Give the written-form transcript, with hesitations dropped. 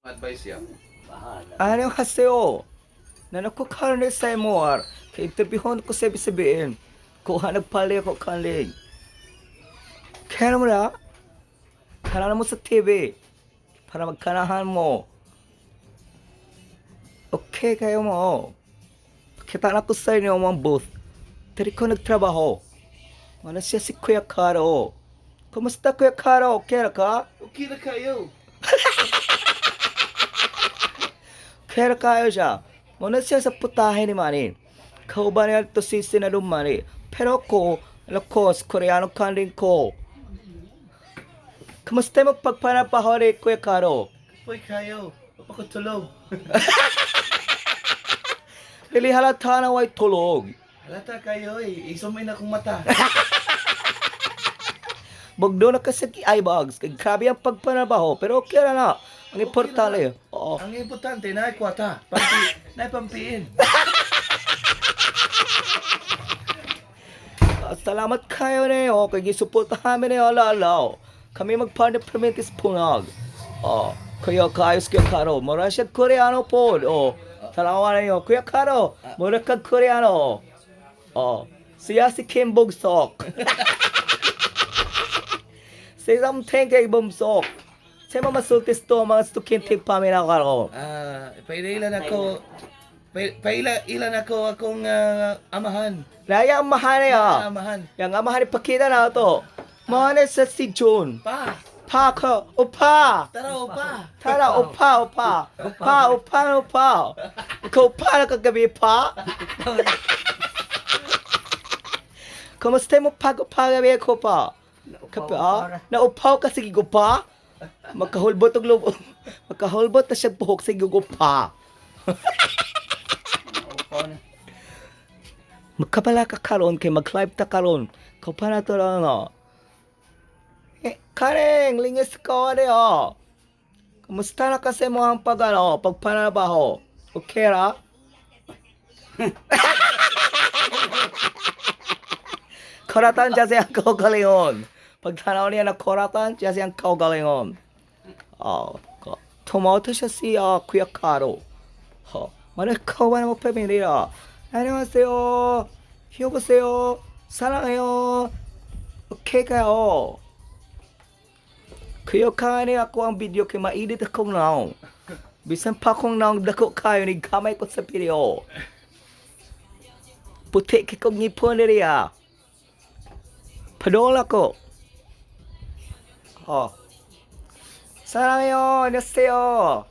Advice siya. Bahala. 안녕하세요. 나는 카르네 사이모아. 그 인터뷰 ko sa sabihin. Kuha nagpali ako kaling. Kaya mo na? Kaya mo sa TV. Para magkanahan mo. Okay kayo mo. Pakita na ko sa inyo ang booth. Diri ko nagtrabaho. Wala siya si Kuya Karo. Kumusta, Kuya Karo? Okay ra ka? Okay na kayo. Kaya kayo siya. Muna siya sa putahe ni Manny. Kauban niya ito si Sinadong Manny. Pero ko, lakos, Koreano kanding ko. Kamusta mo pagpanapahori, Kuya Karo? Kapoy kayo. Papakutulog. Lili halata na way tulog. Halata kayo eh. Isumay na akong mata. Bugdo na kasi eye bags. Kay grabe ang pagpanabaho. Pero okay na na. Ang importante. Oo. Ang importante, na kwata. Pampi, na pampiin. Ah, salamat kayo na yun. Kay gisuportahan kami na yun, lalaw. Kami magpartner permitis punag. Oh, Kuya kaayos Kuya Karo. Mura siya Koreano po. Oh, salamat na yun. Kuya Karo, mura ka Koreano. Oh, siya si Kim Bogsok. Say something kay Bogsok. Sa mga masultis to, mga stukintig pa na karo. Ah, pailan ako. Paila ilan ako akong amahan. Naya ang mahal ya. Amahan. Yang amahan ipakita na to. Mahal sa si June. Pa. Pa ko, opa. Tara opa. Tara, opa, opa. Pa, opa, opa. Ikaw pa na kagabi pa. Kamusta mo pag opa gabi ko pa? Kape, ah? Naupaw ka sige ko pa? Magkahulbot og loob. Magkahulbot na siya buhok sige ko pa. Naupaw na. Magkabala ka karon kay mag-live ta karon. Kau pa na to lang no. Eh, Kareng, lingis ko ano oh. Kamusta na kasi mo ang pag ano, pagpananabaho? Okay ra? Koratan siya siyang kaugalingon. Pagtanaw niya na koratan siya siyang kaugalingon. Oh, tomato siya si Kuya Karo. 허, 만약 커버 뭐 패밀리라. 안녕하세요. 여보세요. 사랑해요. 오케이 kayo. Kuya kani ako ang video kay mainit akong naong. Bisan pa akong naong dako kayo ni gamay ko sa video. Puti kay kong ngipon niya. Padol ako. Oh. 사랑해요. 안녕하세요.